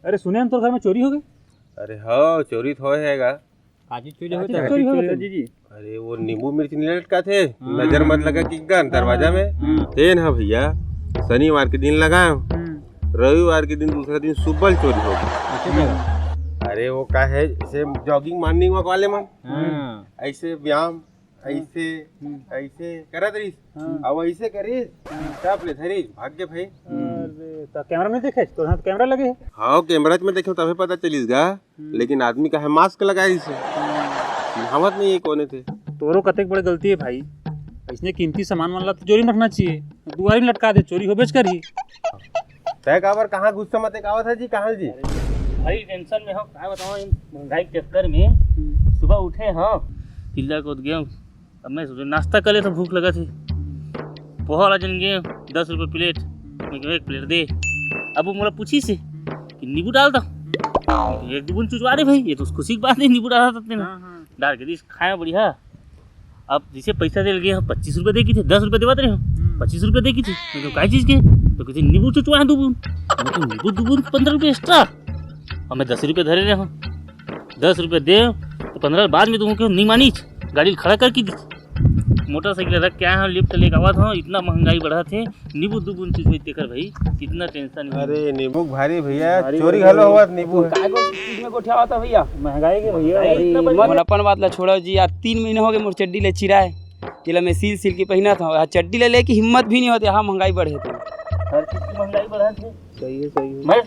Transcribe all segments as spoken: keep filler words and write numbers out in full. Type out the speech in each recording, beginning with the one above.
अरे सुने हन, तोर घर में चोरी हो गई। अरे हाँ, चोरी तो होय हे गा। काची चोरी होय हे? चोरी होय हे जी? अरे वो नींबू मिर्च नहीं लटकाथे, हाँ। नजर मत लगा कि गन दरवाजा में। हाँ। तेन हा भैया, शनिवार के दिन लगाए, हाँ। रविवार के दिन, दूसरा दिन सुबह चोरी हो गई। अच्छा। अरे वो का है, ऐसे जॉगिंग मॉर्निंग वॉक वाले मन, हाँ। ऐसे व्यायाम, ऐसे, हम्म। ऐसे करत रहिस। हाँ। अब ऐसे करिस, हाँ। तब ले धरिस, भाग गे भाई। अरे, त कैमरा में देखे? तोर हाथ कैमरा लगे हे? हाँ, कैमरा में देखे, तभी पता चलिस गा। हम्म। लेकिन आदमी का है मास्क लगाए रहिस हे। हम्म। चिन्हावत नहीं है कौन थे। तोरो कतेक बड़े गलती है भाई, ऐसने कीमती सामान मन ला तो चोरी में रखना चाहिए, दुआरी में लटका दे, चोरी होबेच करही। तय काबर, कहाँ गुस्सा में तय कावत है जी, कहाँ जी? भाई टेंशन में हो, का बताओ, इन महंगाई के चक्कर में सुबह उठे हो, चिल्ला कूद गए। अब मैं सोचो नाश्ता कर ले तो भूख लगा थी, पोहा वाला जन गए, दस रुपये प्लेट, मैं कहा, "एक प्लेट दे।" अब वो मोला पूछी से कि नींबू डाल दो, एक दो बूंद चुचवा दे भाई, ये तो खुशी की बात है, नींबू डाला था तेने। हाँ, हाँ। डाल के दी, खाया बढ़िया। अब जैसे पैसा दे लगे हम, पच्चीस रुपये दे की थे, दस रुपये देवत रहे हम, हम्म। पच्चीस रुपये दे की थे। मैं तो, "काय चीज के?" तो कहते, "नींबू चुचवा है दो बूंद।" मैं तो, "नींबू दो बूंद पन्द्रह रुपये एक्स्ट्रा।" और मैं दस रुपये धरे रहे हम, दस रुपये दे तो पन्द्रह बाद में तुमको नहीं मानी, गाड़ी खड़ा करके दी। मोटरसाइकिल रख के आया हूँ, लिफ्ट लेके आवत हूँ, इतना महंगाई बढ़ा थे, नींबू दो बूंद चुचवा तेकर भाई, कितना टेंशन है। अरे नींबू भारी भैया, भारी चोरी भैया। घलो होवत नींबू है। काय को चीज में गोठियावत है भैया? महंगाई के भैया। अरे, इतना बढ़िया। मोर अपन बात ला छोड़ो जी यार, तीन महीना हो गए मोर चड्डी ले चिराए। जेला मैं सील सील के पहिनत हव, चड्डी ले लेके हिम्मत भी नहीं होते, हाँ महंगाई बढ़े तो। हर चीज की महंगाई बढ़ा थे। सही है, सही है। मैं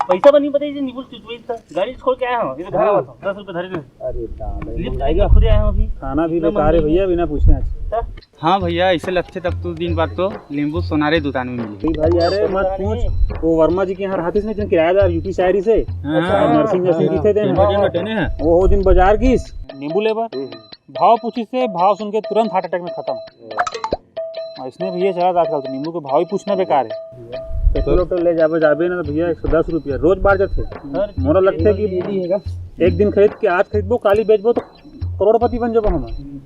पैसा बनी बताइए, नींबू चुचवा था, गाड़ी छोड़ के आया हूँ, इधर घर हाँ। आवा था, दस रुपये धरे थे। अरे दादा, लिफ्ट महंगाई लेके का। खुद आया हूँ अभी। खाना भी इतना बेकार है महंगाई। भैया, बिना पूछे आज। तो हाँ भैया, ऐसे लगथे तब तो दिन बाद तो नींबू सोनारे दुकान में मिली। भाई, अरे मत पूछ, वो वर्मा जी के यहाँ रहतिस नहीं, जो किराएदार यूपी शायरी से, हाँ, शायद हाँ, नरसिंह, हाँ, नरसिंह हाँ, जी थे देन। हाँ, हाँ। वो, वो दिन बाजार गिस नींबू लेबर, हम्म। भाव पूछिस से, भाव सुन के तुरंत हार्ट अटैक में खत्म। हाँ। अइसने भैया चलत आजकल तो नींबू के भाव ही पूछना बेकार है। पेट्रोल वेट्रोल ले जाबे, जाबे ना तो भैया एक सौ दस रुपया रोज बाढ़ जाथे। हर मोला चीज लगथे के कि लिए भी हैगा। एक दिन खरीद के आज खरीदबो, काली बेचबो तो करोड़पति बन जाबो हम।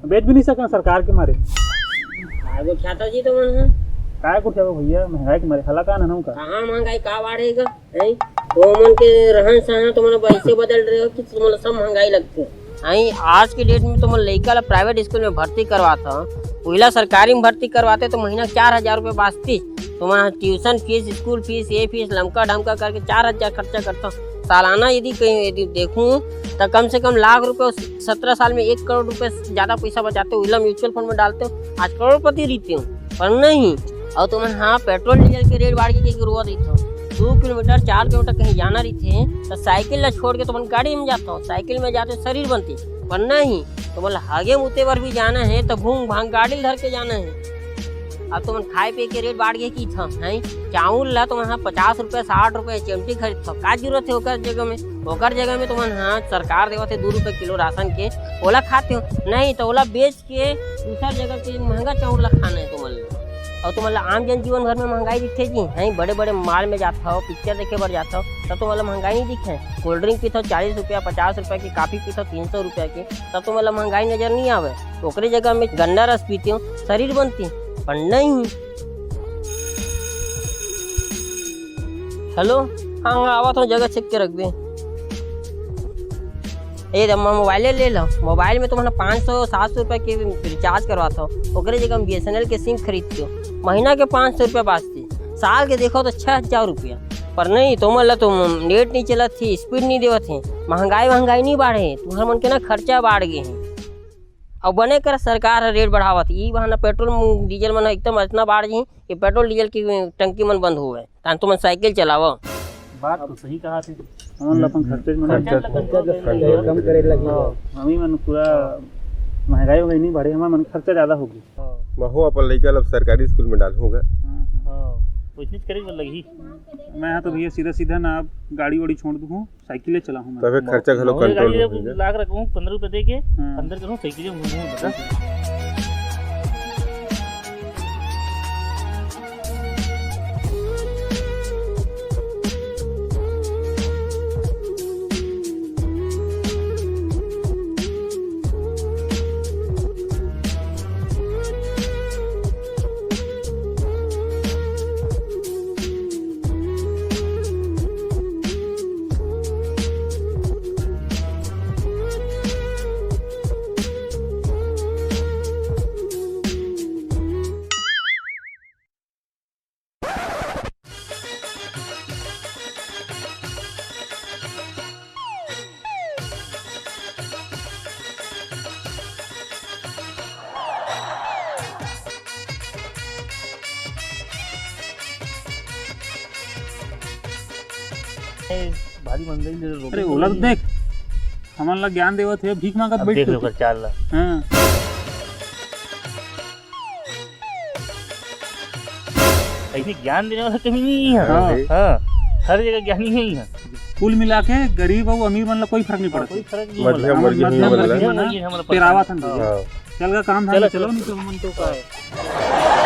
बेच भी नहीं सकन सरकार के मारे। काय गोठियाथव जी तुमन ह? काय गोठियाबो भैया, महंगाई के मारे हलाकान हन का। कहाँ महंगाई का बाढ़ेगा? हैं? वो मन के रहन सहन तुमन अब ऐसे बदल रहे हो कि तुमन सब महंगाई लगथे। हैं? आज के डेट में तुमन लइका ला प्राइवेट स्कूल में भर्ती करवात हो, उहिला सरकारी में भर्ती करवाते तो महीना चार हजार रुपये बाँचती। तुमन ट्यूशन फीस, स्कूल फीस, ये फीस, लमका ढमका करके चार हजार खर्चा करता। सालाना यदि कहीं यदि देखूँ तो कम से कम लाख रुपये, सत्रह साल में एक करोड़ रुपये से ज़्यादा पैसा बचाते हो, उहिला म्यूचुअल फंड में डालते हो, आज करोड़पति रहिते हो। पर नहीं, अउ तुमन हाँ पेट्रोल डीजल के रेट बाढ़ गे कहिके रोवत रहिथव। दू किलोमीटर, चार किलोमीटर कहीं जाना रहिथे त साइकिल ला छोड़ के तुमन गाड़ी में जाथव, साइकिल में जाथे शरीर बनथे। पर नहीं, तुमन ला हगे मुते बर भी जाना हे त भूंग भांग गाड़ी ला धर के जाना हे। अब तुमन खाए पिए के रेट बाढ़ गे कहिथव, हैं? चाउर ला तुमन ह पचास रुपया, साठ रुपया एच एम टी खरीदथव, का जरूरत हे ओकर जगह में? ओकर जगह में तुमन ह सरकार देवत हे दू रुपया किलो राशन के, ओला खाते हो। नहीं त ओला बेच के दूसर जगह के महंगा चाउर ला खाना हे तुमन ला। अउ तुमन ला आम जन जीवन भर में महंगाई दिखथे जी, हैं? बड़े-बड़े मॉल में जाथव, पिक्चर देखे बर जाथव, त तुमन ला महंगाई नहीं दिखे? कोल्ड ड्रिंक पीथव चालीस रुपया, पचास रुपया के, कॉफी पीथव तीन सौ रुपया के, त तुमन ला महंगाई नजर नहीं आवे? ओकरे जगह में गन्ना रस पीते हो, शरीर बनते, पर नहीं। हेलो, हाँ, हाँ, आवत हूँ, जगह चेक के रख दे। ए रे, मैं मोबाइले ले लो। मोबाइल में तुमन पाँच सौ, सात सौ रुपया के रिचार्ज करवात हो, ओकरे जगह हम बी एस एन एल के सिम खरीदते हो। महीना के पाँच सौ रुपया बाँचते, साल के देखो तो छः हजार रुपया। पर नहीं, तुमन ला तो नेट नहीं चलत हे, स्पीड नहीं देवत हे। महंगाई, महंगाई नहीं बाढ़े हे, तुम्हर मन के ना खर्चा बाढ़ गए हे। अउ बने कर सरकार ह रेट बढ़ावत, ई बहाना पेट्रोल मु-, डीजल मन ह एकदम अतना बाढ़ जही कि पेट्रोल डीजल की टंकी मन बंद होवे, तान तुमन साइकिल चलावव। बात तो सही कहा थे। हमन ला अपन खर्चा में खर्चा खर्चा कम करे लगी। हाँ, हमी मन पूरा महंगाई वंगाई नहीं बढ़े, हमर मन खर्चा ज्यादा हो गया। महू अपन लइका ला सरकारी स्कूल में डालहूँ गा। हाँ, हाँ। वइसनेच करे बर लगही। मैं हा तो भैया सीधा सीधा ना अब गाड़ी वाड़ी छोड़ दूँ, साइकिल ले चलाहूँ मैं। तबे खर्चा घलो महू कंट्रोल गाड़ी में होही गा। लाख रखूँ, पन्द्रह रुपया दे के, हाँ। अंदर करूँ, साइकिल में घूमूँ, बता। ए, भारी मंदिर ले रोक अरे, ओला तो देख, हमन ला ज्ञान देवत हे, भीख मांगत अब बैठ देख के। लो ओकर चाल ला। हाँ। कहीं ज्ञान देने वाला कमी नहीं है। हाँ। हाँ, हर जगह ज्ञानी है यहाँ। कुल मिला के गरीब अउ अमीर मन ला कोई फर्क नहीं हाँ, पड़ता। कोई फर्क नहीं मध्यम पड़ता। वर्गीय मन ला। मध्यम वर्गीय मन ला। ये हमारा पेरावत हन भैया। हाँ। चल का काम धाम चलो, चलो, चलो। नहीं तो हमन तो का है।